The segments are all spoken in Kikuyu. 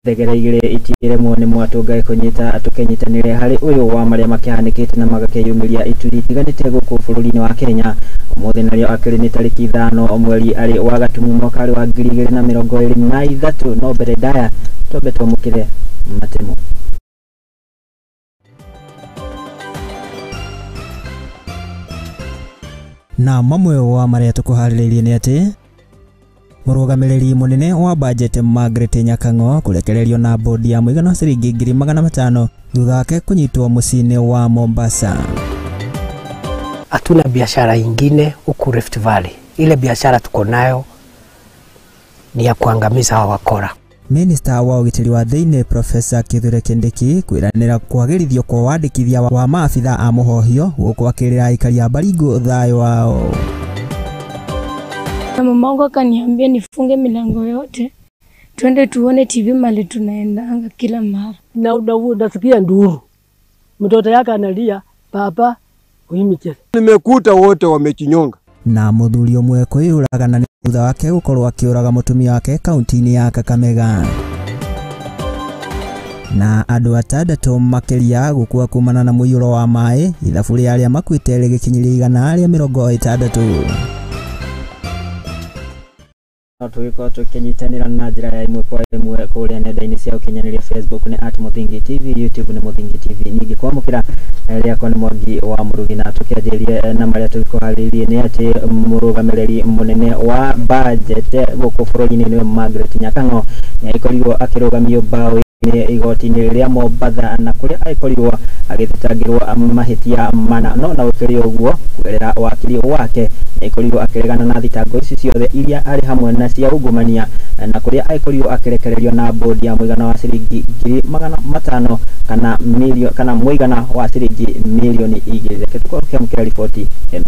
Thegere igĩrĩ itiremwo nĩ mwatũ Ngai kũnyita tũkĩnyitanĩre harĩ ũyũ wa marĩa makĩhanĩkĩte na magakĩyumĩria ituri itiganĩte gũkũ bũrũri-inĩ wa Kenya. Ũmũthĩ narĩo akĩrĩ nĩ tarĩki 5 mweri arĩ wa Gatumu mwaka wa 2023. No mbere ndaya twambe twamũkĩre matemo. Na mamwe wa marĩa tũkũharĩrĩirie nĩ atĩ mũrũgamĩrĩri mũnene wa bajeti Margaret Nyakang'o kũrekererio na bodi ya mũigana wa ciringi 500,000 thutha wake kũnyitwo mũciĩ-inĩ wa Mombasa. Hatuna biashara ingine huku Rift Valley. Ile biashara tuko nayo ni ya kuangamiza hawa wakora. Minista wa ũgitĩri wa thĩinĩ Profesa Kithure Kindiki kwĩranĩra kwagĩrithio kwa wandĩkithia wa maabitha a mũhohio gũkũ akĩrĩra aikari a Baringo thayũ wao. Na mamangu akaniambia nifunge milango yote twende tuone TV mali tunaendanga kila mara. Na nasikia nduru, mtoto yake analia baba huyu. Nimekuta wote wamechinyonga. Na mũthuri ũmwe kwĩyũraga na thutha wake gũkorwo akĩũraga mũtumia wake kaunti-inĩ ya Kakamega. Na andũ atandatũ makĩria gũkua kumana na mũiyũro wa maĩ, ithabu rĩa arĩa makuĩte rĩgĩkinyĩria 160. No tũgĩkorwo tũkĩnyitanĩra na njĩra ya ĩmwe kwa ĩmwe kũrĩa nenda-inĩ cia ũkinyanĩria Facebook nĩ @Muthingi TV, YouTube nĩ Muthingi TV. Ningĩ kwamũkĩra rĩakwa nĩ Mwangi wa Mũrugi, na tũkĩanjĩrĩrie na marĩa tũkũharĩrĩirie nĩ atĩ mũrũgamĩrĩri mũnene wa budget gũkũ bũrũri-inĩ nĩwe Margaret Nyakang'o nĩ agĩkorirwo akĩrũgamio mbaũ igoti-inĩ rĩa Mombatha, na kũrĩa agĩkorirwo agĩthitangĩrwo mahĩtia mana. No na gũkĩrĩ ũguo, kũgerera wakiri wake nĩakorirwo akĩregana na thitango ici ciothe iria arĩ hamwe na cia ungumania, na kũrĩa agĩkorirwo akĩrekererio na bodi ya mũigana wa ciringi 500,000 kana milioni kana mũigana wa ciringi milioni 2. Reke tũkorwo tũkĩamũkĩra riboti ĩno.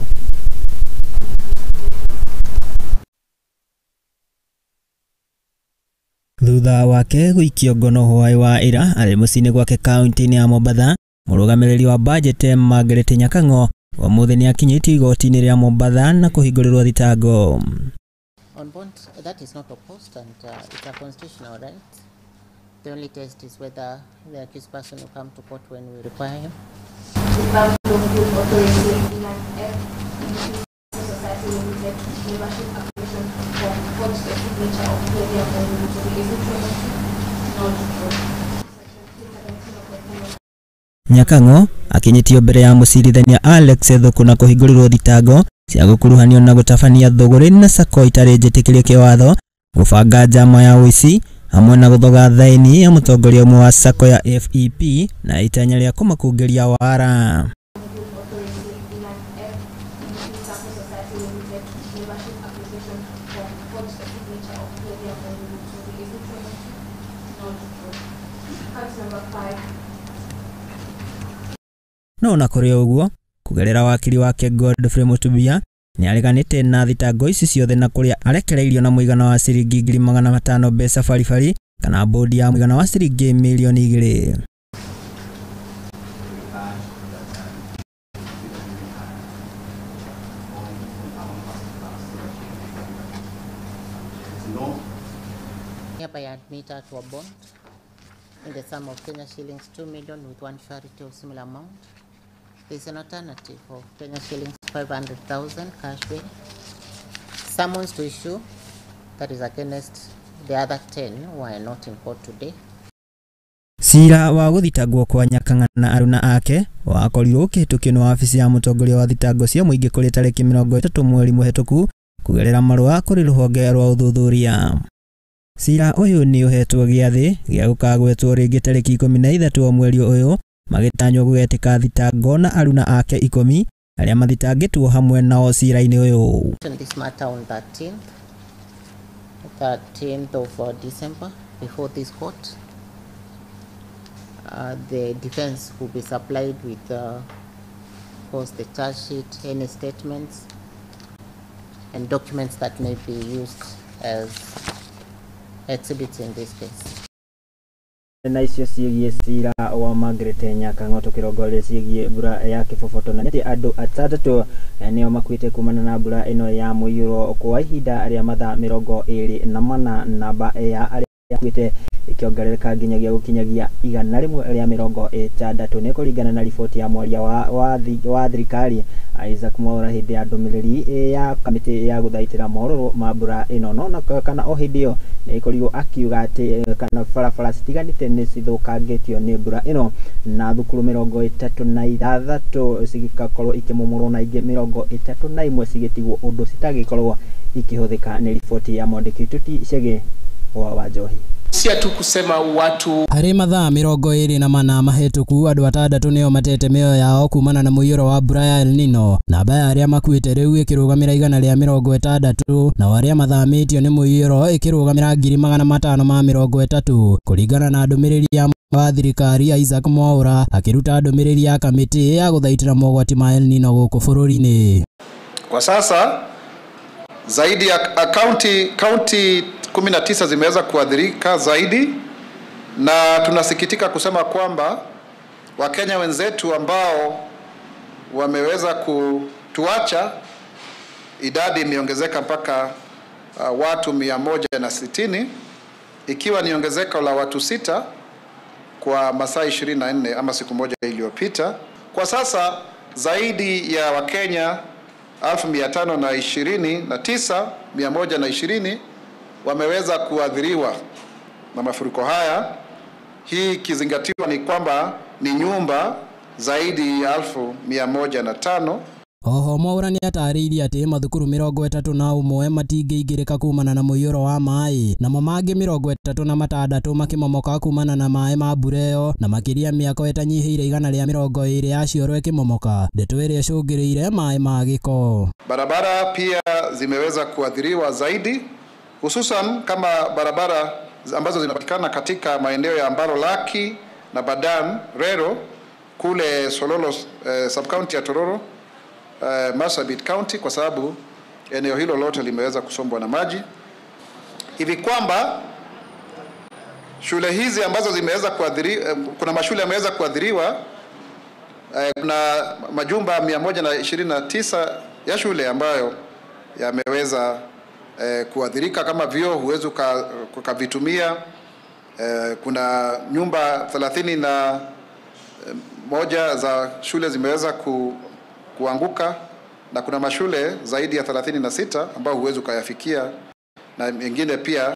Thutha wake gũikio ngono hwaĩ wa ira arĩ mũciĩ-inĩ gwake kaunti-inĩ ya Mombatha, mũrũgamĩrĩri wa bajeti Margaret Nyakang'o ũmũthĩ nĩ akinyĩtio igoti-inĩ rĩa Mombatha na kũhingũrĩrwo thitango. On bond, that is not opposed, and it's a constitutional right. The only test is whether the accused person will come to court when we require him. The Bank Loan Group Authority F Society Limited membership application form forged the signature of Claudia Mwangi. Is it true or not true? Nyakang'o akinyitio mbere ya mũcirithania Alex Thuku na kũhingũrĩrwo thitango cia gũkuruhanio na gũtabania thũgũrĩ na sako itarĩ njĩtĩkĩrie kĩwatho, gũbanga njama ya ũici hamwe na gũthoga thaĩni ya mũtongoria ũmwe wa sako ya FEP na itanya rĩa kũmakungĩria wara. No na kũrĩ ũguo, kũgerera wakiri wake Godfrey Mutubia nĩareganĩte na thitango ici ciothe, na kũrĩa arekereirio na mũigana wa ciringi 500,000 mbeca baribari kana bodi ya mũigana wa ciringi milioni 2. Hereby admit her to a bond in the sum of Kenya shillings 2 million with one surety of similar amount. There is an alternative of Kenya shillings 500,000 cash bail. Summons to issue, that is against the other 10 who are not in court today. Cira wa gũthitangwo kwa Nyakang'a na aruna ake wakorirwo ũkĩhĩtũkio nĩ wabici ya mũtongoria wa thitango cia mũingĩ kũrĩ tarĩki 30 mweri mũhĩtũku kũgerera marũa kũrĩ rũhonge rwa ũthuthuria. Cira ũyũ nĩ ũhetwo gĩathĩ gĩa gũkagwetwo rĩngĩ tarĩki 13 wa mweri ũyũ, magĩtanywo gũgetĩka thitango na aruna ake 10 arĩa mathitangĩtwo hamwe nao cira-inĩ ũyũ. This matter on 13th of December before this court. The defense will be supplied with of course the charge sheet, any statements and documents that may be used as exhibits in this case. Na icio ciĩgiĩ cira wa Margaret Nyakang'o tũkĩrongoreria ciĩgiĩ mbura ya kĩboboto, na nĩ andũ atandatũ nĩo makuĩte kumana na mbura ĩno ya mũiyũro kwa ihinda rĩa mathaa 24. Namba ya arĩa akuĩte ikiongerereka nginyagia gũkinyagia 160 nĩ kũringana na riboti ya mwaria wa thirikari Isaac Mwaura hĩndĩ ya ndũmĩrĩri ya kamĩtĩ ya gũthaitĩra morũrũ ma mbura ĩno. No kana o hĩndĩ ĩyo nĩ ĩkorirwo akiuga atĩ kana barabara citiganĩte nĩ cithũkangĩtio nĩ mbura ĩno na thukuru 36 cigakorwo ikĩmomorwo na ingĩ 31 cigĩtigwo ũndũ citagĩkorwo ikĩhũthĩka. Nĩ riboti ya mwandĩki Tuti Chege wa Wanjohi. Si tu kusema watu harĩ mathaa 24 mahĩtũku andũ atandatũ nĩo matete mĩoyo yao kumana na mũiyũro wa mbura ya El Nino. Namba ya arĩa makuĩte rĩu ĩkĩrũgamĩra 160 na arĩa mathamĩtio nĩ mũiyũro ĩkĩrũgamĩra 530 kũringana na ndũmĩrĩri ya wa thirikari Isaac Mwaura akĩruta ndũmĩrĩri ya kamĩtĩ ya gũthaitĩra mogwati ma El Nino gũkũ bũrũri-inĩ. Kwa sasa zaidi ya kaunti 19 zimeweza kuathirika zaidi, na tunasikitika kusema kwamba Wakenya wenzetu ambao wameweza kutuacha idadi imeongezeka mpaka watu 160, ikiwa ni ongezeko la watu 6 kwa masaa 24 ama siku moja iliyopita. Kwa sasa zaidi ya Wakenya 529,120 wameweza kuathiriwa na mafuriko haya. Hii ikizingatiwa ni kwamba ni nyumba zaidi ya 1,105. Oho Mwaura nĩ atarĩirie atĩ mathukuru 31 matingĩingĩrĩka kumana na mũiyũro wa maĩ, namo mangĩ 36 makĩmomoka kumana na maĩ ma mbura ĩyo, na makĩria mĩako ĩtanyihĩire 120 ya cioro ĩkĩmomoka, ndeto ĩrĩa ĩcũngĩrĩire maĩ ma gĩko. Barabara pia zimeweza kuathiriwa zaidi, hususan kama barabara ambazo zinapatikana katika maeneo ya Ambaro Laki na Badan Rero kule Sololo, sub-county ya Tororo, Marsabit County, kwa sababu eneo hilo lote limeweza kusombwa na maji. Hivi kwamba shule hizi ambazo zimeweza kuathiriwa, kuna mashule yameweza kuathiriwa, kuna majumba 129 ya shule ambayo yameweza kuathirika, kama vyoo huwezi kuvitumia. Kuna nyumba 31 za shule zimeweza kuanguka, na kuna mashule zaidi ya 36 ambao huwezi kuyafikia, na mengine pia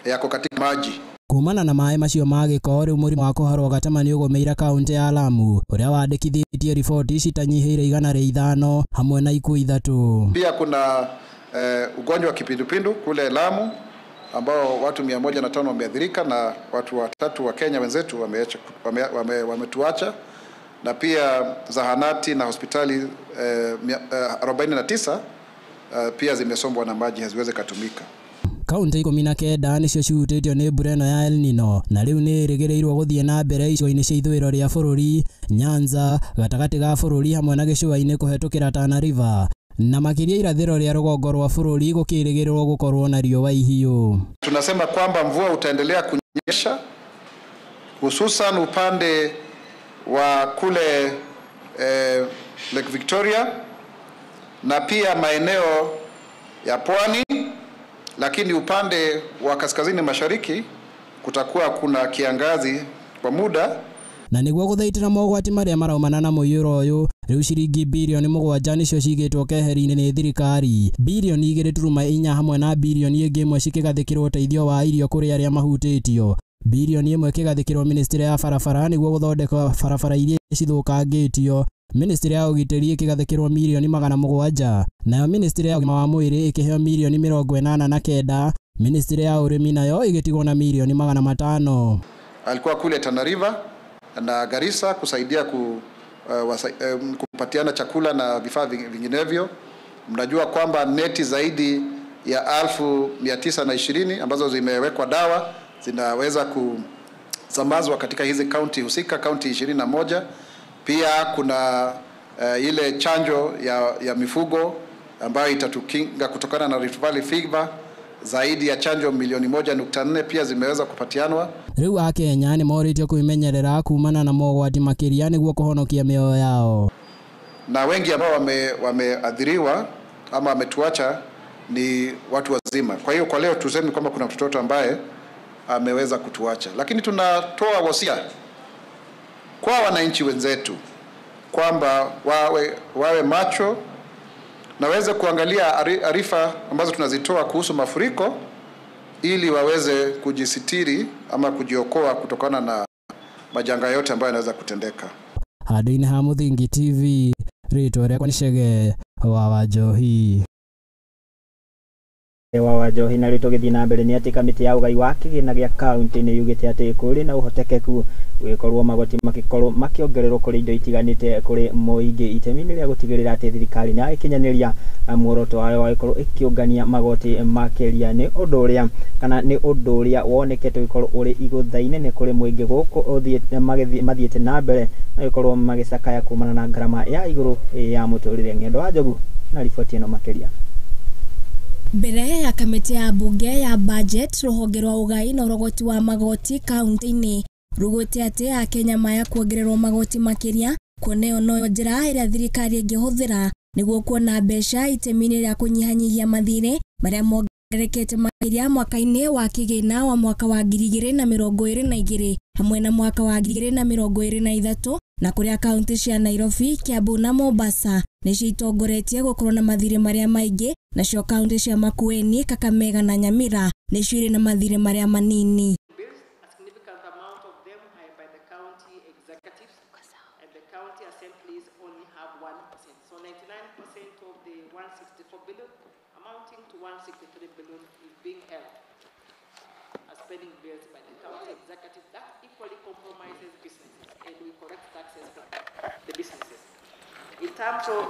yako katika maji. Kumana na maĩ macio ma gĩko rĩu mũrimũ wa kũharwo gatema nĩ ũgũmĩire kaunti ya Lamu ũrĩa wandĩkithĩtie riboti citanyihĩire 105 hamwe na ikuũ 3. Pia kuna ugonjwa wa kipindupindu kule Lamu ambao watu 105 wameathirika na watu watatu wa Kenya wenzetu wametuacha, na pia zahanati na hospitali 49 pia zimesombwa na maji, haziwezi kutumika. Kaunti 19 nĩcio cihutĩtio nĩ mbura ĩno ya El Nino, na rĩu nĩ ĩrĩgĩrĩirwo gũthiĩ na mbere icigo-inĩ cia ithũĩro rĩa bũrũri, Nyanza, gatagatĩ ga bũrũri hamwe na gĩcũa-inĩ kũhetũkĩra Tana River, na makĩria irathĩro rĩa rũgongo rwa bũrũri gũkĩrĩgĩrĩrwo gũkorwo na riũa ihiũ. Tunasema kwamba mvua utaendelea kunyesha hususan upande wa kule Lake Victoria na pia maeneo ya pwani, lakini upande wa kaskazini mashariki kutakuwa kuna kiangazi kwa muda. Na nĩguo gũthaitĩra mogwati marĩa maraumana na mũiyũro ũyũ, rĩu ciringi birioni 7 nĩcio cigĩtwo keheri-inĩ nĩ thirikari, birioni 2.4 hamwe na birioni ĩngĩ 1 cikĩgathĩkĩrwo ũteithio wa irio kũrĩ arĩa mahutĩtio, birioni 1 ĩkĩgathĩkĩrwo ministry ya barabara nĩguo gũthondeka barabara iria cithũkangĩtio, ministry ya ũgitĩri ĩkĩgathĩkĩrwo mirioni 700, nayo ministry ya ũgima wa mwĩrĩ ĩkĩheo mirioni 89, ministry ya ũrĩmi nayo ĩgĩtigwo na mirioni 500. Alikuwa kule Tana River na Garissa kusaidia kupatiana chakula na vifaa vinginevyo. Mnajua kwamba neti zaidi ya 1920 ambazo zimewekwa dawa zinaweza kusambazwa katika hizi kaunti husika, kaunti 21. Pia kuna ile chanjo ya mifugo ambayo itatukinga kutokana na Rift Valley Fever. Zaidi ya chanjo milioni 1.4 pia zimeweza kupatianwa. Rĩu Akenya nĩ morĩtio kwĩmenyerera kumana na mogwati makĩria nĩguo kũhonokia mĩoyo yao. Na wengi ambao wameathiriwa ama wametuacha ni watu wazima. Kwa hiyo kwa leo tuseme kwamba kuna mtoto ambaye ameweza kutuacha. Lakini tunatoa wasia kwa wananchi wenzetu kwamba wawe macho na waweze kuangalia arifa ambazo tunazitoa kuhusu mafuriko ili waweze kujisitiri ama kujiokoa kutokana na majanga yote ambayo yanaweza kutendeka. Handũ-inĩ ha Mũthingi TV, rĩtwa rĩakwa nĩ Chege wa Wanjohi. Wa Wanjohi. Na rĩu tũgĩthiĩ na mbere nĩ atĩ kamĩtĩ ya ũgai wa kĩgĩna gĩa kaunti nĩ yugĩte atĩ kũrĩ na ũhotekeku gũgĩkorwo magoti makĩkorwo makĩongererwo kũrĩ indo itiganĩte kũrĩ mũingĩ itemi-inĩ rĩa gũtigĩrĩra atĩ thirikari nĩ yakinyanĩria muoroto wayo wa gũkorwo ĩkĩũngania magoti makĩria. Nĩ ũndũ ũrĩa kana nĩ ũndũ ũrĩa wonekete ũgĩkorwo ũrĩ igũtha inene kũrĩ mũingĩ gũkũ mathiĩte na mbere na gũkorwo magĩcakaya kumana na ngarama ya igũrũ ya mũtũrĩre. Ng'endo wa Njogu na riboti ĩno makĩria. Mbere ya kamĩtĩ ya mbunge ya budget, rũhonge rwa ũgai na ũrogoti wa magoti kaunti-inĩ rugĩte atĩ Akenya maya kuongererwo magoti makĩria, kuona ĩyo noyo njĩra ĩrĩa thirikari ĩngĩhũthĩra nĩguo kuona mbeca itemi-inĩ rĩa kũnyihanyihia mathirĩ marĩa mongererekete makĩria mwaka-inĩ wa kĩgĩna wa mwaka wa 2022 hamwe na mwaka wa 2023, na kũrĩa kaunti cia Nairobi, Kiambu na Mombasa nĩcio itongoretie gũkorwo na mathirĩ marĩa maingĩ, nacio kaunti cia Makueni, Kakamega na Nyamira nĩcio irĩ na mathirĩ marĩa manini. In terms of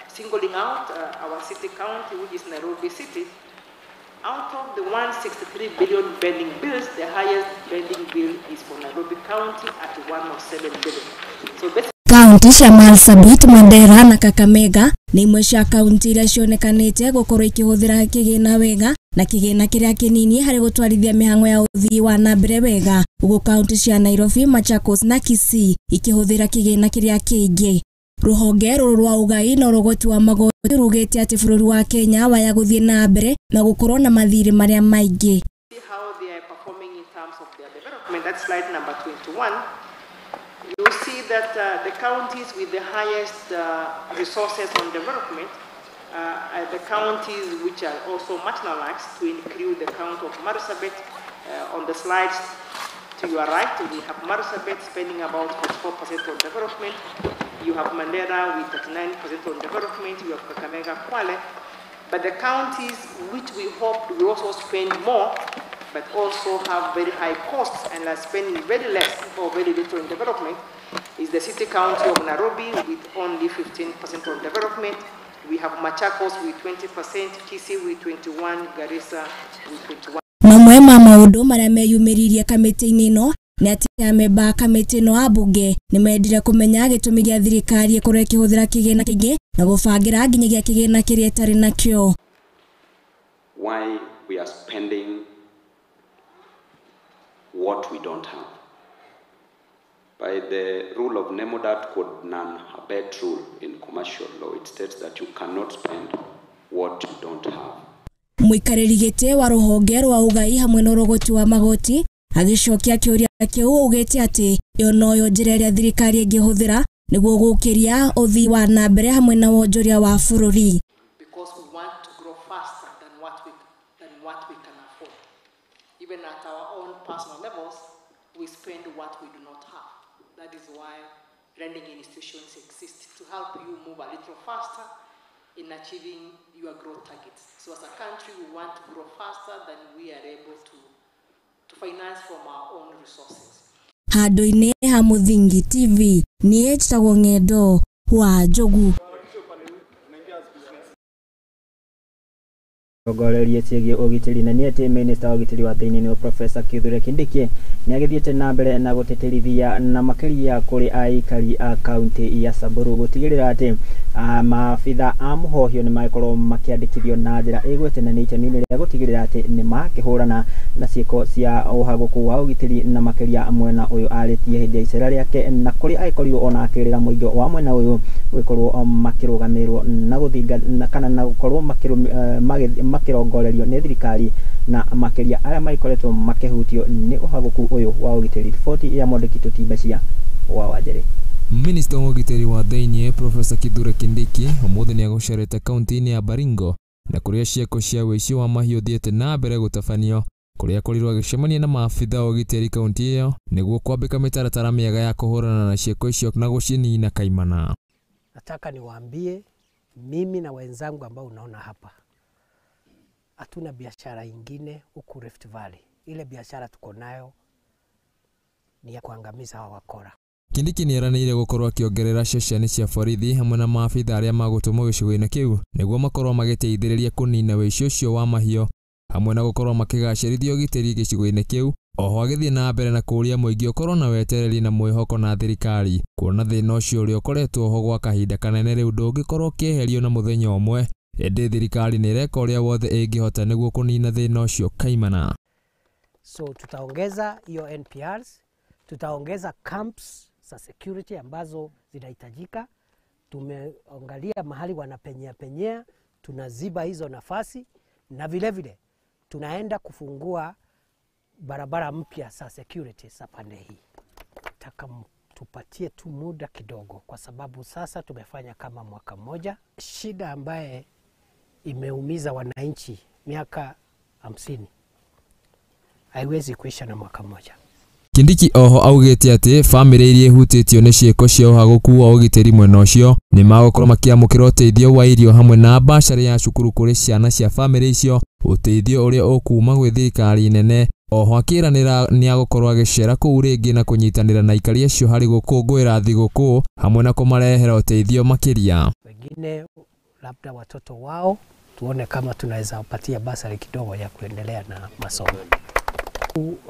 singling out our city county, which is Nairobi City, out of the 163 billion pending bills, the highest pending bill is for Nairobi County at 107 billion. So basically, kaunti cia Marsabit, Mandera na Kakamega nĩ imwe cia kaunti iria cionekanĩte gũkorwo ikĩhũthĩra kĩgĩna wega na kĩgĩna kĩrĩa kĩnini harĩ gũtwarithia mĩhang'o ya ũthii wa na mbere wega, ũguo kaunti cia Nairobi, Machakos na Kisii ikĩhũthĩra kĩgĩna kĩrĩa kĩingĩ. Rũhonge rũrũ rwa ũgai na ũrogoti wa magoti rugĩte atĩ bũrũri wa Kenya waya gũthiĩ na mbere na gũkorwo na mathirĩ marĩa maingĩ. How they are performing in terms of their development. That's slide number 21. You see that the counties with the highest resources on development are the counties which are also marginalized, to include the county of Marsabit. On the slides to your right, we have Marsabit spending about 44% on development. You have Mandera with 39% on development. You have Kakamega, Kwale. But the counties which we hope will also spend more, but also have very high costs and are spending very less or very little in development, is the city county of Nairobi with only 15% on development. We have Machakos with 20%, Kisii with 21, Garissa with 21. Mamwe ma maũndũ marĩa meyumĩririe kamĩtĩ-inĩ ĩno nĩ atĩ amemba a kamĩtĩ ĩno a mbunge nĩmendire kũmenya gĩtũmi gĩa thirikari ĩkorwo ĩkĩhũthĩra kĩgĩna kĩingĩ na gũbangĩra nginyagia kĩgĩna kĩrĩa ĩtarĩ nakĩo. Why we are spending what we don't have. By the rule of nemo dat quod non habet rule in commercial law, it states that you cannot spend what you don't have. Mũikarĩri gĩtĩ wa rũhonge rwa ũgai hamwe na ũrogoti wa magoti agĩcokia kĩũria kĩu augĩte atĩ ĩyo noyo njĩra ĩrĩa thirikari ĩngĩhũthĩra nĩguo gũkĩria ũthii wa na mbere hamwe na wonjoria wa bũrũri. Because we want to grow faster than what we can afford. Even at our own personal levels, we spend what we do not have. That is why lending institutions exist, to help you move a little faster in achieving your growth targets. So as a country, we want to grow faster than we are able to finance from our own resources. Handũ-inĩ ha Mũthingi TV, niĩ njĩtagwo Ng'endo wa Njogu. Rongorerie ciĩgiĩ ũgitĩri na nĩ atĩ minista wa ũgitĩri wa thĩinĩ nĩwe Professor Kithure Kindiki nĩ agĩthiĩte na mbere na gũtĩtĩrithia na makĩria kũrĩ aikari a kaunti ya Samburu gũtigĩrĩra atĩ Maabitha a mũhohio nĩ magĩkorwo makĩandĩkithio na njĩra ĩgwete na nĩ itemi-inĩ rĩa gũtigĩrĩra atĩ nĩ makĩhũrana na ciĩko cia ũhagũku wa ũgitĩri na makĩria mwena ũyũ arĩtie hĩndĩ ya icera rĩake na kũrĩa agĩkorirwo ona akĩrĩra mũingĩ wa mwena ũyũ gũgĩkorwo makĩrũgamĩrĩrwo na gũthinga kana na gũkorwo makĩrongorerio nĩ thirikari na makĩria arĩa magĩkoretwo makĩhutio nĩ ũhagũku ũyũ wa ũgitĩri. Riboti ya mwandĩki Tũtimbacia wa Wanjĩrĩ. Minista wa ũgitĩri wa thĩinĩ Profesa Kithure Kindiki ũmũthĩ nĩagũcerete kaunti-inĩ ya Baringo na kũrĩa ciĩko cia ũici wa mahiũ thiĩte na mbere gũtabanio kũrĩa akorirwo agĩcemania na maabitha a ũgitĩri kaunti ĩyo nĩguo kwambĩka mĩtaratara mĩega ya kũhũrana na ciĩko icio na gũcinina kaimana. Nataka niwaambie mimi na wenzangu ambao unaona hapa, hatuna biashara ingine huku Rift Valley. Ile biashara tuko nayo ni ya kuangamiza hawa wakora. Kindiki nĩeranĩire gũkorwo akĩongerera ceceni cia borithi hamwe na maabitha arĩa magũtũmwo gĩcigo-inĩ kĩu nĩguo makorwo magĩteithĩrĩria kũnina ũici ũcio wa mahiũ hamwe na gũkorwo makĩgacĩrithia ũgitĩri gĩcigo-inĩ kĩu. Oho agĩthiĩ na mbere na kũũria mũingĩ ũkorwo na wetereri na mwĩhoko na thirikari kuona thĩna ũcio ũrĩa ũkoretwo ho gwa kahinda kanene rĩu ndũngĩkorwo ũkĩeherio na mũthenya ũmwe, ĩndĩ thirikari nĩĩreka ũrĩa wothe ĩngĩhota nĩguo kũnina thĩna ũcio kaimana. So tutaongeza hiyo NPRs, tutaongeza camps za security ambazo zinahitajika. Tumeangalia mahali wanapenyea penyea, tunaziba hizo nafasi, na vile vile tunaenda kufungua barabara mpya za security za pande hii. Nataka tupatie tu muda kidogo, kwa sababu sasa tumefanya kama mwaka mmoja. Shida ambaye imeumiza wananchi miaka 50 haiwezi kuisha na mwaka mmoja. Kindiki oho augĩte atĩ bamĩrĩ iria ihutĩtio nĩ ciĩko cia ũhagũku wa ũgitĩri mwena ũcio nĩ magũkorwo makĩamũkĩra ũteithio wa irio hamwe na bacarĩ ya cukuru kũrĩ ciana cia bamĩrĩ icio, ũteithio ũrĩa ũkuma gwĩ thirikari nene. Oho akĩranĩra nĩ agũkorwo agĩcera kũu rĩngĩ na kũnyitanĩra na aikari acio harĩ gũkũngũĩra thigũkũ hamwe na kũmarehera ũteithio makĩria. Wengine labda watoto wao tuone kama tunaweza wapatia basari kidogo ya kuendelea na masomo.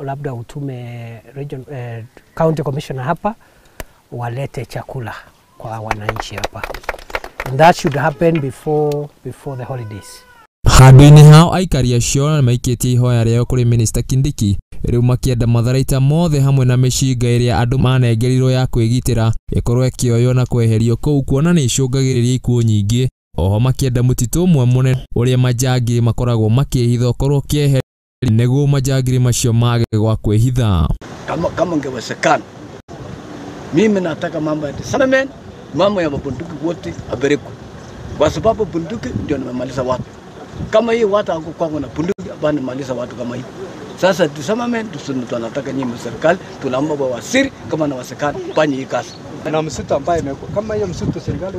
Labda utume region, county commissioner hapa walete chakula kwa wananchi hapa. And that should happen before the holidays. Handũ-inĩ hao aikari acio maikĩtie ihoya rĩao kũrĩ Minista Kindiki rĩu makĩenda matharaita mothe hamwe na mĩcinga ĩrĩa andũ manengerirwo ya kwĩgitĩra ĩkorwo ĩkĩoywo na kweherio kũu kuona nĩ icũngagĩrĩria ikuũ nyingĩ. Oho makĩenda mũtitũ ũmwe mũnene ũrĩa majangiri makoragwo makĩhitha ũkorwo ũkĩeherio nĩguo majangiri macio mage gwa kwĩhitha. Kama ingewezekana, mimi nataka mambo ya disarmament, mambo ya mabunduki wote apelekwe, kwa sababu bunduki ndio nimemaliza watu. Kama hii watu hawakuwa na bunduki bana maliza watu kama hii. Sasa disarmament tunataka nyinyi serikali, tunaomba kwa waziri kama na wasekani fanye hii kazi. Na msitu ambaye imekuwa kama hiyo msitu, serikali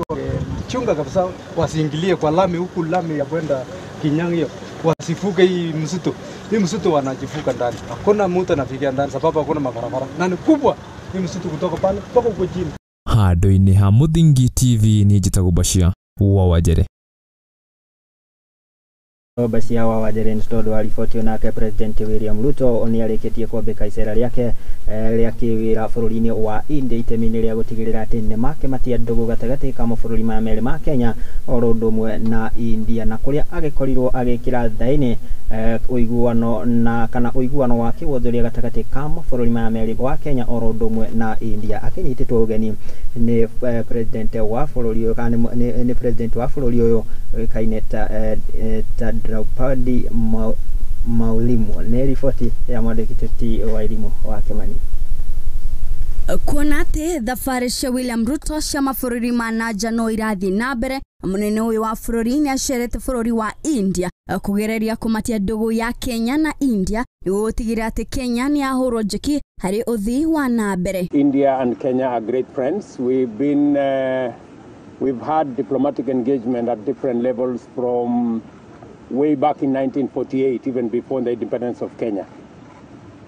chunga kabisa, wasiingilie kwa lami huku, lami ya kwenda Kinyangi hiyo, wasifuke hii msitu. Hii msitu wanajifuka ndani, hakuna mtu anafikia ndani sababu hakuna mabarabara na ni kubwa hii msitu kutoka pale mpaka huko chini. Handũ-inĩ ha Mũthingi TV niĩ njĩtagwo Bashir wa Wanjere. Bashir wa Wanjere nĩ tondũ wa riboti nake President William Ruto nĩ arĩkĩtie kwambĩka icera rĩake rĩa kĩwĩra bũrũri-inĩ wa India itemi-inĩ rĩa gũtigĩrĩra atĩ nĩ makĩmatia ndũgũ gatagatĩ ka mabũrũri maya merĩ ma Kenya oro ũndũ ũmwe na India, na kũrĩa agĩkorirwo agĩkĩra thaĩni ũiguano na kana ũiguano wa kĩwonjoria gatagatĩ ka mabũrũri maya merĩ wa Kenya oro ũndũ ũmwe na India. Akĩnyitĩtwo ũgeni nĩ president wa bũrũri ũyũ kana nĩ president wa bũrũri ũyũ ũĩkaine ta Draupadi Maulimu. Nĩ riboti ya mwandĩki Teti wa Irimũ wa Kimani. Kuona atĩ thabarĩ cia William Ruto cia mabũrũri ma nanja no irathiĩ na mbere, mũnene ũyũ wa bũrũri nĩ acerete bũrũri wa India kũgereria kũmatia ndũgũ ya Kenya na India nĩguo gũtigĩrĩra atĩ Kenya nĩ yahũrwo njeki harĩ ũthii wa na mbere. India and Kenya are great friends. We've had diplomatic engagement at different levels from way back in 1948, even before the independence of Kenya.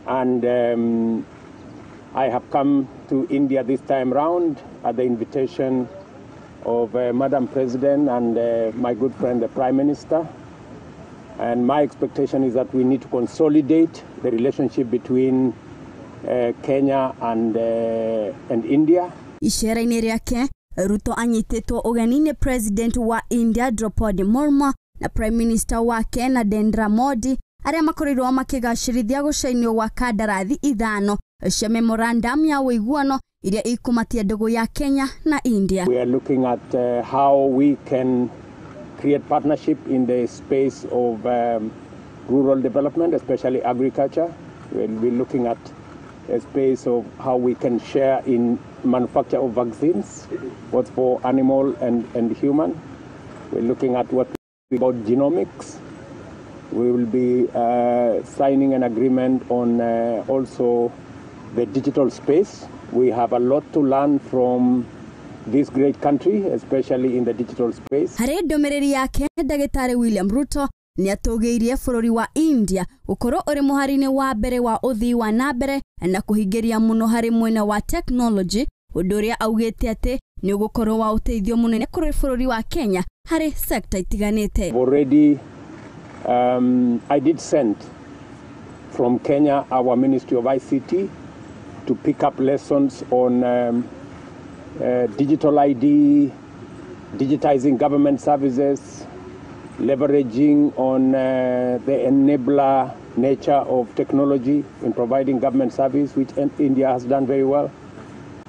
And I have come to India this time round at the invitation of Madam President and my good friend, the Prime Minister. And my expectation is that we need to consolidate the relationship between Kenya and India. Icera-inĩ rĩake Ruto anyitĩtwo ũgeni nĩ President wa India Draupadi Murmu na Prime Minister wake Narendra Modi arĩa makorirwo makĩgacĩrithia gũcainio gwa kandarathi 5 cia memorandum ya ũiguano iria ikumatia ndũgũ ya Kenya na India. We are looking at how we can create partnership in the space of rural development, especially agriculture. We'll be looking at a space of how we can share in manufacture of vaccines, both for animal and human. We're looking at what about genomics. We will be signing an agreement on also the digital space. We have a lot to learn from this great country, especially in the digital space. Harĩ ndũmĩrĩri yake Ndagĩtarĩ William Ruto nĩ atũgĩirie bũrũri wa India gũkorwo ũrĩ mũhari-inĩ wa mbere wa ũthii wa na mbere na kũhingĩria mũno harĩ mwena wa technology, ũndũ ũrĩa augĩte atĩ nĩ ũgũkorwo wa ũteithio mũnene kũrĩ bũrũri wa Kenya harĩ sekta itiganĩte. Already I did send from Kenya our Ministry of ICT to pick up lessons on digital ID, digitizing government services, leveraging on the enabler nature of technology in providing government service, which India has done very well.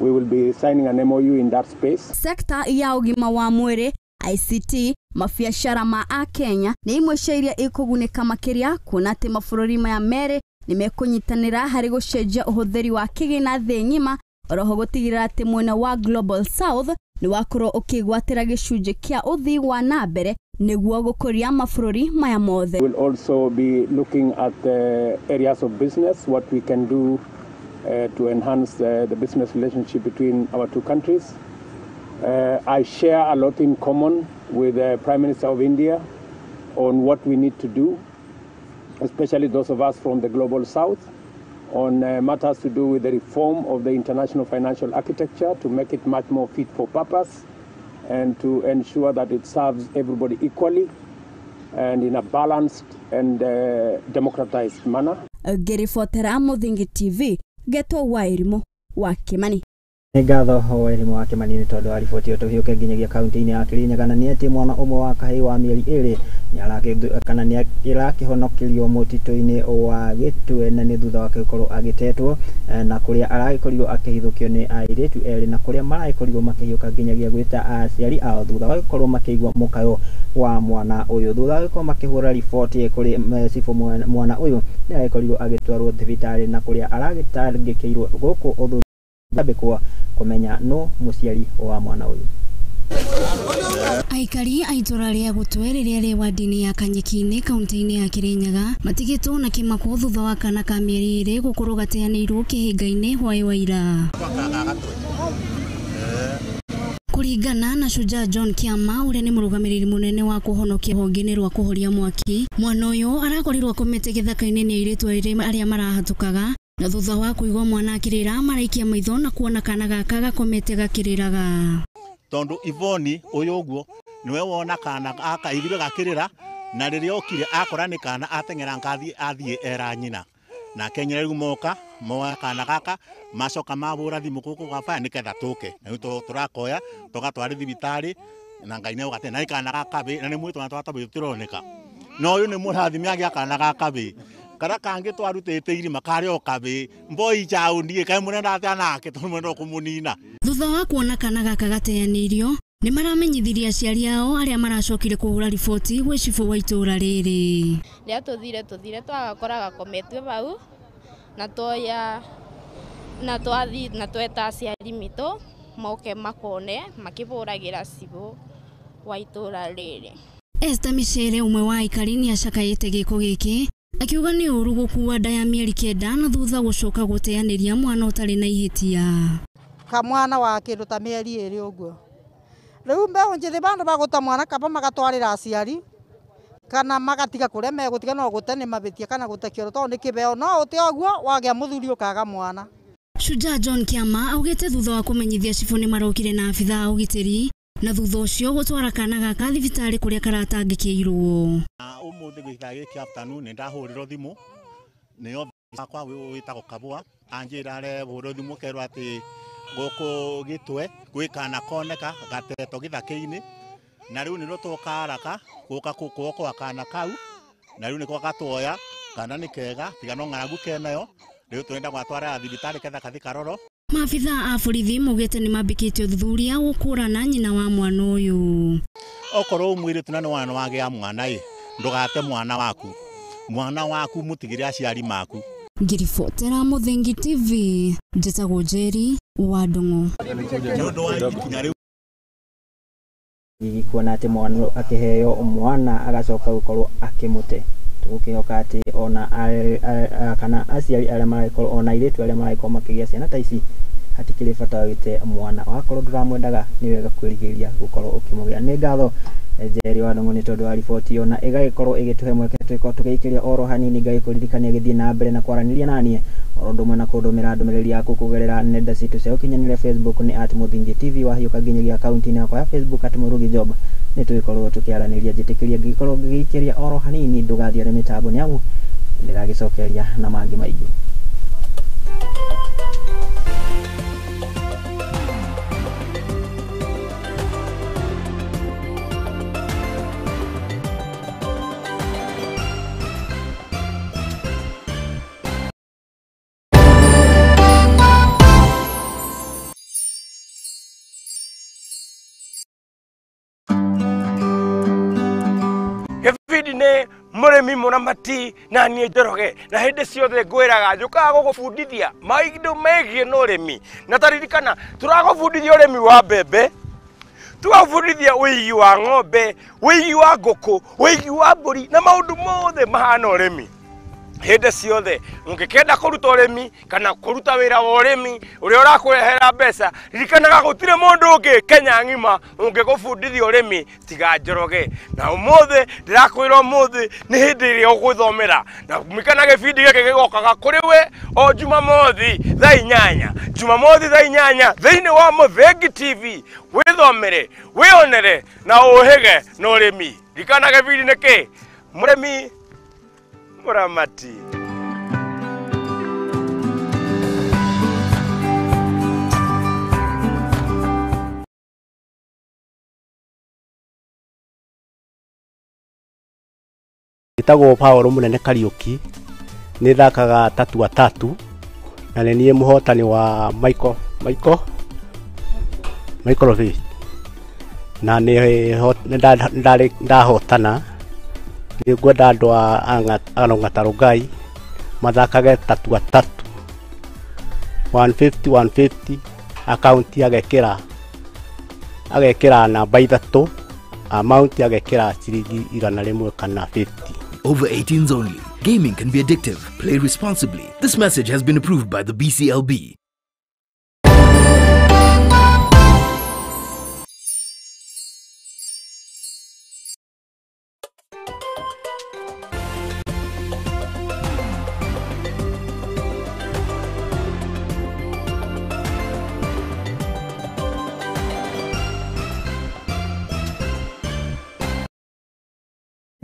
We will be signing an MOU in that space. Sekta ya ũgima wa mwĩrĩ, ICT, mabiacara ma a Kenya nĩ imwe cia iria ikũgunĩka makĩria kuona atĩ mabũrũri maya merĩ nĩ mekũnyitanĩra harĩ gũcenjia ũhũthĩri wa kĩgĩna thĩ ng'ima, oroho gũtigĩrĩra atĩ mwena wa Global South nĩ wakorwo ũkĩgwatĩra gĩcunjĩ kĩa ũthii wa na mbere nĩguo gũkũria mabũrũri maya mothe. We'll also be looking at the areas of business, what we can do to enhance the business relationship between our two countries. I share a lot in common with the Prime Minister of India on what we need to do, especially those of us from the Global South, on matters to do with the reform of the international financial architecture to make it much more fit for purpose and to ensure that it serves everybody equally and in a balanced and democratized manner. Ngĩribotera Mũthingi TV, ngetwo Wairimũ wa Kĩmani. Nĩ ngatho Wairimũ wa Kĩmani nĩ tondũ wa riboti ĩyo. Tũhiũke nginyagia kaunti-inĩ ya Kirinyaga, na nĩ atĩ mwana ũmwe wa kahĩĩ wa mĩeri 2 nĩ kana nĩ ĩrakĩhonokerio mũtitũ-inĩ wa Gĩtwe, na nĩ thutha wake gũkorwo agĩtetwo na kũrĩa aragĩkorirwo akĩhithũkio nĩ airĩtu erĩ, na kũrĩa maragĩkorirwo makĩhiũka nginyagia gwĩta aciari ao thutha wa gũkorwo makĩigua mũkayo wa mwana ũyũ. Thutha wa gũkorwo makĩhũra riboti kũrĩ cibũ, mwana ũyũ nĩ aragĩkorirwo agĩtwarwo thibitarĩ, na kũrĩa aragĩtangĩkĩirwo gũkũ ũthuthuria kũmenya no mũciari wa mwana ũyũ. Aikari a itũra rĩa Gũtwe rĩrĩa rĩ wandi-inĩ ya Kanyeki-inĩ kaunti-inĩ ya Kirinyaga matigĩtwo na kĩmako thutha wa kana ka mĩeri 2 gũkorwo gateanĩirwo kĩhĩnga-inĩ hwaĩ wa ira. Kũringana na Shujaa John Kĩama, ũrĩa nĩ mũrũgamĩrĩri mũnene wa kũhonokia rũhonge-inĩ rwa kũhoria mwaki, mwana ũyũ arakorirwo akomete gĩthaka-inĩ nĩ airĩtu erĩ arĩa marahatũkaga, na thutha wa kũigua mwana akĩrĩra maraikia maitho na kuona kana gaka gakomete gakĩrĩraga. Tondu Ivoni uyu uguo niwe wona kana aka ithire gakirira, na riria okire akora ni kana ateng'era ngathi athie era nyina, nake nyina riu moka moya kana gaka macoka mabura thimu guku gwa baya niketha tuke na riu turakoya tugatwara thibitari, na Ngai nĩ ugate na nĩ kana gakabi na nĩ mwitũ na twatabi tutironeka, no uyu nĩ mũrathimi agĩa kana gakabi karia kangi twarutĩte irima karĩ o kabĩ mboi njaũni kaĩ mũrenda atĩa nake tondũ mwenda kũmũnina. Thutha wa kuona kana gaka gateanĩirio nĩ maramenyithirie aciari ao arĩa maracokire kũhũra riboti gwĩ cibũ wa itũra rĩrĩ. Rĩrĩa tũthire twagakora gakometwe hau, na twoya na twathi na tweta aciari mitũ moke makone makĩbũragĩra cibũ wa itũra rĩrĩ. Esther Michere, ũmwe wa aikari, nĩ acakaĩte gĩko gĩkĩ akiuga nĩ ũru gũkua nda ya mĩeri 9 na thutha gũcoka gũteanĩria mwana ũtarĩ na ihĩtia. Kamwana wa kĩndũ ta mĩeri 2 ũguo rĩu mbeũ njĩthĩ bandu bagũta mwana kaba magatwarĩra aciari kana magatiga kũrĩa megũtiga, no gũte nĩ mabĩtia kana gũte kĩoro tondũ nĩ kĩbeo, no ũte ũguo wagĩa mũthuri ũkaga mwana. Shujaa John Kĩama augĩte thutha wa kũmenyithia cibũ nĩ marokire na abithaa a ũgitĩri, na thutha ũcio gũtwara kana gaka thibitarĩ kũrĩa karatangĩkĩirwo. Ũmũthĩ gĩthaa gĩkĩ afternoon nĩ ndahũrĩrwo thimũ nĩ akwa wĩtagwo Kabua, anjĩra arehũrĩrwo thimũ kerwo atĩ gũkũ Gĩtwe gwĩ kana koneka gatetwo gĩthaka-inĩ na rĩu nĩrĩo twoka haraka gũka kuokoa kana kau na rĩu nĩko gatuoya kana nĩ kega tiga no ng'aragu kenayo rĩu tũrenda gwatwara thibitarĩ ketha kathi karoro. Maabitha a borithi maugĩte nĩ mambĩkĩte ũthuthuria gũkũrana nyina wa mwana ũyũ. Okorwo mwĩrĩtu na nĩ wana wagĩa mwana ĩ ndũgate mwana waku, mwana waku mũtigĩre aciari maku. Ngĩribotera Mũthingi TV, njĩtagwo Njeri wa Ndung'u. Kuona atĩ mwana akĩheo mwana agacoka gũkorwo akĩmũte, tũgũkĩhoka atĩ ona kana aciari arĩa maragĩkorwo ona airĩtu arĩa maragĩkorwo makĩgĩa ciana ta ici hatikĩrĩ bata wĩte mwana, wakorwo ndũramwendaga nĩ wega kwĩrigĩrĩria gũkorwo ũkĩmũgĩa. Nĩ ngatho Njeri wa Ndung'u nĩ tondũ wa riboti ĩyo na ĩgagĩkorwo ĩgĩtũhe mweke tũgĩkorwo tũgĩikĩria oro hanini. Ngagĩkũririkania gĩthiĩ na mbere na kwaranĩria naniĩ oro ũndũ ũmwe na kũndũmĩra ndũmĩrĩri yaku kũgerera nenda citũ cia ũkinyanĩria. Facebook nĩ @Mũthingi TV, wahiũka nginyagia akaunti-inĩ yakwa ya Facebook @Mũrugi Job, nĩ tũgĩkorwo tũkĩaranĩria. Njĩtĩkĩria ngĩgĩkorwo ngĩgĩikĩria oro hanini, ndũgathiĩ mĩtambo nĩ amu ndĩragĩcokeria na mangĩ maingĩ. Gĩbindi nĩ mũrĩmi mũramati na niĩ Njoroge, na hĩndĩ ciothe ngwĩraga njũkaga gũgũbundithia maũndũ megiĩ na ũrĩmi, na taririkana tũragũbundithia ũrĩmi wa mbembe, tũgabundithia ũigi wa ng'ombe, ũigi wa ngũkũ, ũigi wa mbũri na maũndũ mothe mahana ũrĩmi. Hĩndĩ ciothe ũngĩkenda kũruta ũrĩmi kana kũruta wĩra wa ũrĩmi ũrĩa ũrakũrehera mbeca, ririkanaga gũtirĩ mũndũ ũngĩ Kenya ng'ima ũngĩgũbundithia ũrĩmi tiga Njoroge. Na ũmũthĩ ndĩrakwĩra ũmũthĩ nĩ hĩndĩ ĩrĩa ũgwĩthomera, na ririkana gĩbindi gĩkĩ gĩgokaga kũrĩ we o Jumamothi thaa 8, Jumamothi thaa 8 thĩinĩ wa Mũthingi TV. Wĩthomere, wĩonere na ũhĩge na ũrĩmi. Ririkana gĩbindi nĩ kĩ? Mũrĩmi mũramati. Njĩtagwo Paul Mũnene Kariũki, nĩ thakaga tatua tatu na nĩ niĩ mũhotani wa Michael Vick, na nĩ ndahotana. Nĩ ngwenda andũ a Ongata Rongai mathakage tatua tatu 150 150, akaunti agekĩra namba 3, amount agekĩra ciringi 100 kana 50. Over 18s only. Gaming can be addictive. Play responsibly. This message has been approved by the BCLB.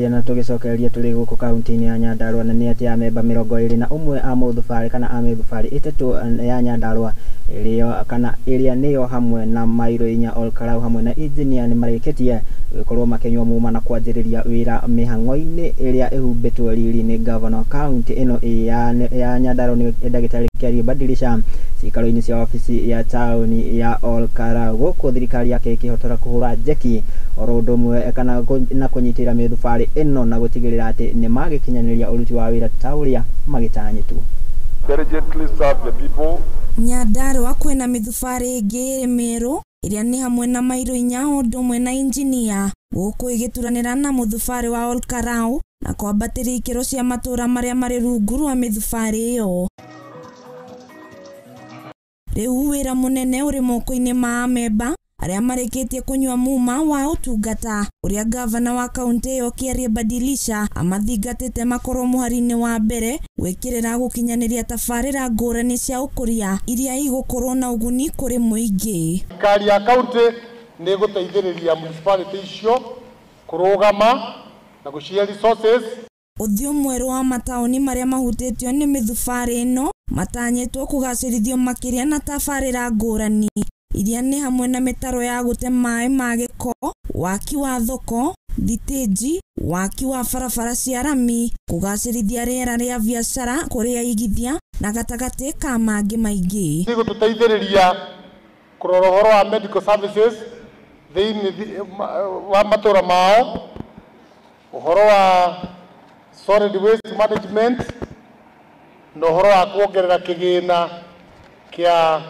Na tũgĩcokereria tũrĩ gũkũ kaunti-inĩ ya Nyandarua, na nĩ atĩ amemba 21 a mũthubarĩ kana a mĩthubarĩ 3 ya Nyandarua ĩrĩa kana ĩrĩa nĩyo hamwe na mairo 4 Olkarau hamwe na engineer nĩ marĩkĩtie gũkorwo makĩnyua muma na kwanjĩrĩria wĩra mĩhang'o-inĩ ĩrĩa ĩhumbĩtwo riri nĩ governor kaunti ĩno ya Nyandarua nĩ ndagĩtarĩ Kiarie Badilisha cikaro-inĩ cia wabici ya taũni ya Olkarau. Gũkũ thirikari yake ĩkĩhotora kũhũra njeki oro ũndũ ũmwe kana na kũnyitĩrĩra mĩthubarĩ ĩno na gũtigĩrĩra atĩ nĩ magĩkinyanĩria ũruti wa wĩra ta ũrĩa magĩtanyĩtwo. Diligently serve the people. Nyandarua kwĩna mĩthubarĩ ĩngĩ ĩrĩ mĩerũ ĩrĩa nĩ hamwe na mairo 4 ũndũ ũmwe na injinia, gũkũ ĩgĩturanĩra na mũthubarĩ wa Olkarau na kwambatĩria ikĩro cia matũũra marĩa marĩ rungu rwa mĩthubarĩ ĩyo. Rĩu wĩra mũnene ũrĩ moko-inĩ ma amemba arĩa marĩkĩtie kũnyua muma wa ũtungata ũrĩa gavana wa kaunti ĩyo Kiarie Badilisha amathingatĩte makorwo mũhari-inĩ wa mbere gwĩkĩrĩra gũkinyanĩria tabarĩra ngũrani cia ũkũria iria igũkorwo na ũguni kũrĩ mũingĩ. Thirikari ya kaunti nĩ ĩgũteithĩrĩria municipality icio kũrũgama na gũcihe resources. Ũthiũ mwerũ wa mataũni marĩa mahutĩtio nĩ mĩthubarĩ ĩno Matanyĩtwo kũgacĩrithio makĩria na tabarĩra ngũrani iria nĩ hamwe na mĩtaro ya gũte maĩ ma gĩko, waki wa thoko, thitĩnji, waki wa barabara cia rami, kũgacĩrithia rĩera rĩa biacara kũrĩ aigithia na gatagatĩ ka mangĩ maingĩ. Gũtũteithĩrĩria kũrora ũhoro wa medical services thĩinĩ wa matũra mao, ũhoro wa solid waste management na ũhoro wa kuongerera kĩgĩna kĩa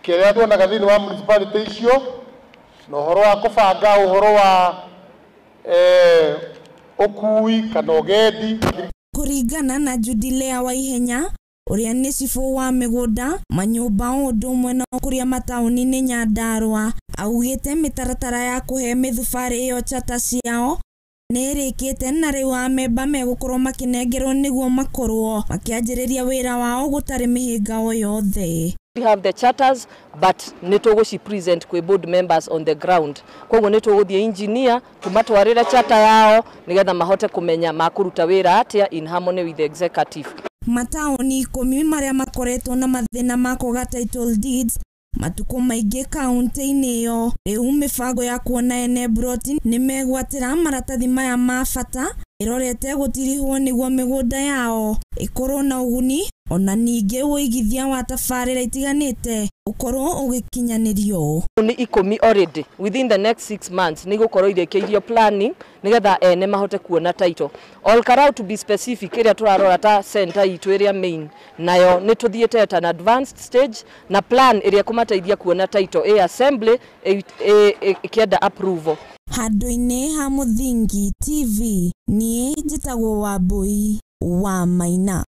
kĩrĩa tuonaga thĩinĩ wa municipality icio na ũhoro wa kũbanga ũhoro wa ũkui kana ũgendi. Kũringana na Judilea Waihenya ũrĩa nĩ cibũ wa mĩgũnda manyũmba o ũndũ ũmwe na ũkũria mataũni-inĩ Nyandarũa, augĩte mĩtaratara ya kũhe mĩthubarĩ ĩyo chata ciao nĩ ĩrĩkĩte na rĩu amemba megũkorwo makĩnengerwo nĩguo makorwo makĩanjĩrĩria wĩra wao gũtarĩ mĩhĩnga o yothe. We have the charters but nĩ tũgũci present kwĩ board members on the ground. Koguo nĩ tũgũthiĩ engineer tũmatwarĩre charter yao nĩgetha mahote kũmenya makũruta wĩra atĩa in harmony with the executive. Mataũni 10 marĩa makoretwo na mathĩna ma kwaga title deeds matukũ maingĩ kaunti-inĩ ĩyo, rĩu mĩbango ya kuona ene mburoti nĩ megwatĩra maratathi maya ma bata ĩrorete gũtirihwo nĩguo mĩgũnda yao ĩkorwo na ũguni ona ningĩ ũigithia wa tabarĩra itiganĩte ũkorwo ũgĩkinyanĩrio. Nĩ 10 already within the next 6 months nĩ gũkorwo irĩkĩirio planning nĩgetha ene mahote kuona title. Olkarau to be specific ĩrĩa tũrarora ta center itũ ĩrĩa main nayo nĩ tũthiĩte at an advanced stage na plan ĩrĩa kũmateithia kuona title ĩ assembly ĩkĩenda approval. Handũ-inĩ ha Mũthingi TV niĩ njĩtagwo Wambui wa Maina.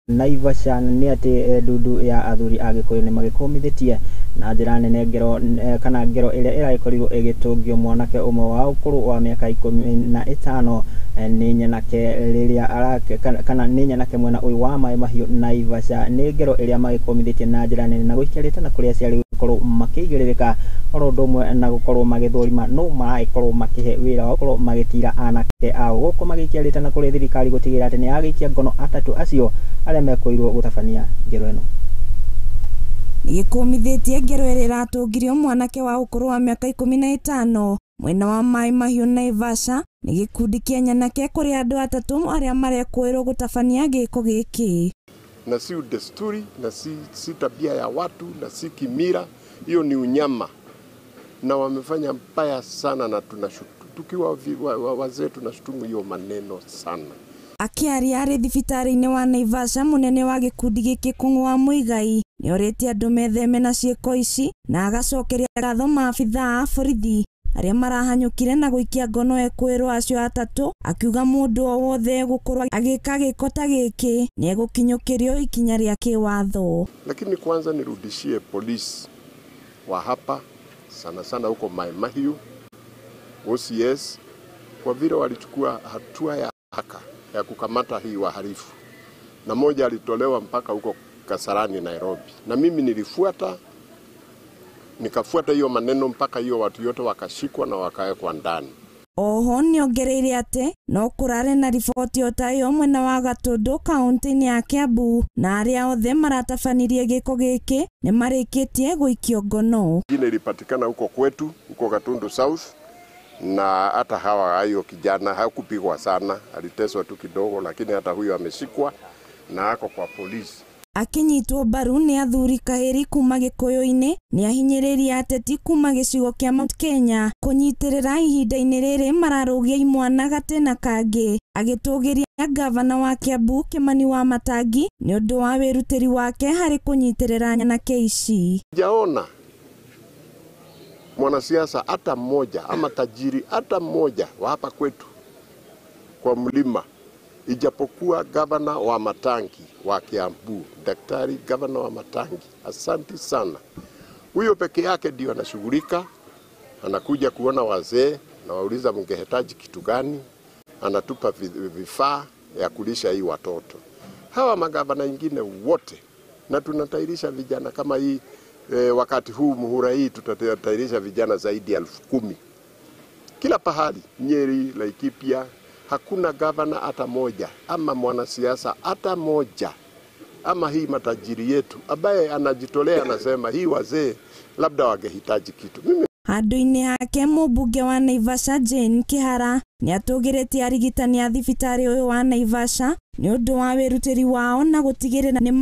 Naivasha nĩ atĩ ndundu ya athuri a Gĩkũyũ nĩ magĩkũmithĩtie na njĩra nene ngero kana ngero ĩrĩa ĩragĩkorirwo ĩgĩtũngio mwanake ũmwe wa ũkũrũ wa mĩaka 15 nĩ nyanake rĩrĩa kana nĩ nyanake mwena ũyũ wa Maĩ Mahiũ Naivasha. Nĩ ngero ĩrĩa magĩkũmithĩtie na njĩra nene na gũikia rĩtana kũrĩ aciari gũkorwo makĩigĩrĩrĩka oro ũndũ ũmwe na gũkorwo magĩthũrima no maragĩkorwo makĩhe wĩra wa gũkorwo magĩtira anake ao gũkũ magĩikia rĩtana kũrĩ thirikari gũtigĩrĩra atĩ nĩ yagĩikia ngono atatũ acio arĩa mekũirwo gũtabania ngero ĩno. Gĩkũmithĩtie ngero ĩrĩa ĩratũngirio mwanake wa ũkũrũ wa mĩaka 15 mwena wa Maĩ Mahiũ Naivasha nĩ gĩkundi kĩa nyanake kũrĩ andũ atatũ arĩa marekũĩrwo gũtabania gĩko gĩkĩ. Na si desturi na si tabia ya watu na si kimira, hiyo ni unyama na wamefanya mbaya sana, na tukiwa wazee tunashutumu hiyo maneno sana. Akĩaria arĩ thibitarĩ-inĩ wa Naivasha, mũnene wa gĩkundi gĩkĩ Kũng'ũ wa Mũigai nĩorĩtie andũ metheme na ciĩko ici na agacokeria ngatho maabithaa a borithi arĩa marahanyũkire na gũikia ngono ekũĩrwo acio atatũ, akiuga mũndũ o wothe egũkorwo agĩka gĩko ta gĩkĩ nĩegũkinyũkĩrio ikinya rĩa kĩwatho. Lakini kwanza nirudishie polisi wa hapa sana sana huko Mai Mahiu OCS kwa vile walichukua hatua ya haraka ya kukamata hii wahalifu, na moja alitolewa mpaka huko Kasarani Nairobi, na mimi nilifuata nikafuata hiyo maneno mpaka hiyo watu yote wakashikwa na wakawekwa ndani. Oho nĩongereire atĩ no kũrarĩ na riboti o ta ĩyo mwena wa Gatũndũ kaunti-inĩ ya Kiambu, na arĩa othe maratabanirie gĩko gĩkĩ nĩmarĩkĩtie gũikio ngono. Ingine ilipatikana huko kwetu huko Gatundu South, na hata hawa hiyo kijana hakupigwa sana, aliteswa tu kidogo, lakini hata huyo ameshikwa na ako kwa polisi. Akinyitwo mbaru nĩ athuri kahĩri kuma Gĩkũyũ-inĩ nĩahinyĩrĩria ateti kuma gĩcigo kĩa Mount Kenya kũnyitĩrĩra ihinda-inĩ rĩrĩ mararũgia imwana gatĩna kangĩ, agĩtũgĩria gavana wa Kiambu Kimani wa Matangi nĩ ũndũ wa wĩrutĩri wake harĩ kũnyitĩrĩra nyanake ici. Sijaona mwanasiasa hata mmoja ama tajiri hata mmoja wa hapa kwetu kwa mlima, ijapokuwa gavana wa Matangi wa Kiambu, daktari gavana wa Matangi, asanti sana. Huyo peke yake ndio anashughulika, anakuja kuona wazee na wauliza mngehitaji kitu gani, anatupa vifaa ya kulisha hii watoto. Hawa magavana wengine wote, na tunatairisha vijana kama hii wakati huu muhura hii tutatairisha vijana zaidi ya 10,000 Kila pahali, Nyeri, Laikipia, hakuna gavana hata moja ama mwanasiasa hata moja ama hii matajiri yetu ambaye anajitolea anasema hii wazee labda wangehitaji kitu. Mimi Handũ-inĩ hake mũmbunge wa Naivasha Jane Kihara nĩatũgĩrĩtie arigitani a thibitarĩ ũyũ wa Naivasha nĩ ũndũ wa wĩrutĩri wao na gũtigĩrĩra nĩ